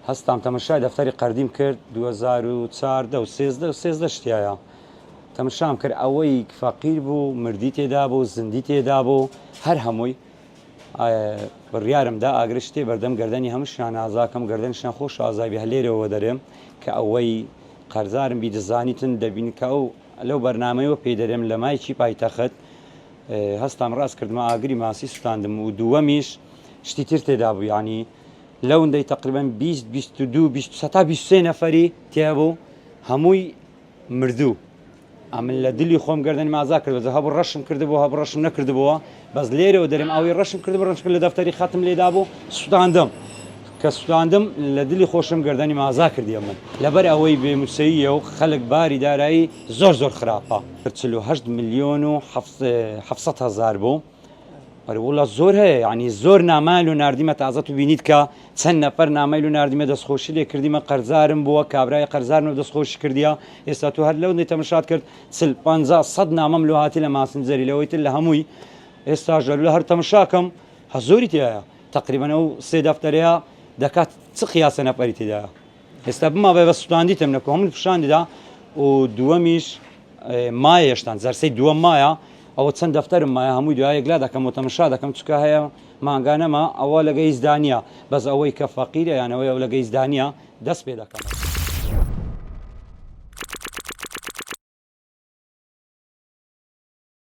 هەستام تەمەشای دەفتەری قەردیم کرد 2014 و 13 و 13 شتیایە تەمەشام کرد ئەوەی فەقیر بوو مردی تێدا بوو زندی تێدا بوو هەر هەمووی بڕیارم دا ئاگرە شتێ بەردەم گەردەنی هەمووشیان ئازاکەم گەردەنیشیان خۆش ئازای بێ هەر لێرەوە دەرێم کە ئەوەی قەرزارم بی دەزانیتن دەبین کە ئەو لەو بەرنامەیەوە پێی دەرێم لە مایکی پایتەخت هەستام ڕاست کردمە ئاگری ماسی سوتاندم و دووەمیش شتی تر تێدا بوو یعنی لەوندەی تقریبا 20 22 20 تا 23 نەفەری تێبوو هەمووی مردوو ئەمن لە دلی خۆم گەردەنیم ئازا کرد بەس هەبوو ڕەشم کردبوو هەبوو ڕەشم نەکردبووە بەس لێرەوە دەرێم ئەوەی ڕەشم کردبوو ڕەشم کرد لە دەفتەری خەتم لێدا بوو سوتاندم کە سوتاندم لە دلی خۆشم گەردەنیم ئازا کردی ئەمن لەبەر ئەوەی بێ موچەییە و خەلک باری دارایی زۆر زۆر خراپە 48 ملیۆن و 700 هەزار بوو ئەرێ وڵا زۆر هەیە یعنی زۆر نامایان لۆ ناردیمە تازە تو بینیت کە چەند نەفەر نامەی لۆ ناردیمە دەستخۆشی لێ کردیمە قەرزارم بووە کابرای قەرزارمە دەستخۆشی کردیە ئێستا تو هەر لەو نەی تەمەشات کرد چل پەنجا سەد نامەم لۆ هاتی لە ماسنجەری لەوەی تر لە هەمووی ئێستاش لە هەر تەمەشاکەم هە زۆری تایە تقریبا ئەو سێ دەفتەرەیە دەکات چ قیاسە نەفەری تێدایە ئێستا بما بە بە سوتاندیتم نەکو هەموو پیشاندیدا و دووەمیش مایە هێشتان جەرسەی دووەم مایە ئەوە چەند دەفتەرم مایە هەمووی دوای یەکلا دەکەم و تەمەشا دەکەم چکە هەیە مانگانەمە ئەوە لەگە هیچدا نییە بەس ئەوەی کە فەقیرە یان ئەوەی ئەو لەگە هیچدا نییە دەست پێ دەکەم.